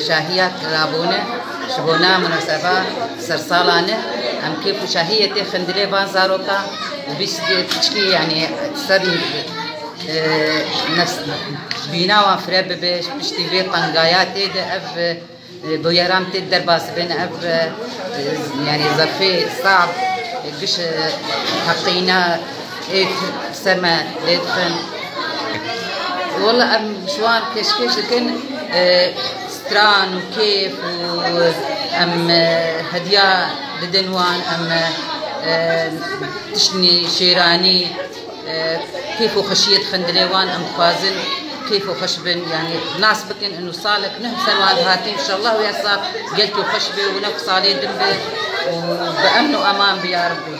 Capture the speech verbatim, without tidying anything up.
Şahiya kirabûne, ji bona munaseba sersalan e. Em kêf û şahiyê tê xindilê van zaroka û bîst piçkî, yanî ser, e, nefs, bîna wan fire bibe, piştî vê tengaya tê de ev, e, bûyeran tê derbas bin, ev, e, yanî zefê sab, e, giş, e, heqîna ê ser me lê dixin. Wela em ji wan pêşkêş dikin, e, stran û kêf û em, e, hediya didin wan, em, e, tiştnî şêranî, e, kêf û xweşiyê dixin dilê wan, em dixwazin kêf û xweş bin, yanî nas bikin û salek nuh ser wan dihatî, înşallah wê sal gelkî xweş be û ne salê din be û bi emn û eman bi ya Rebbi.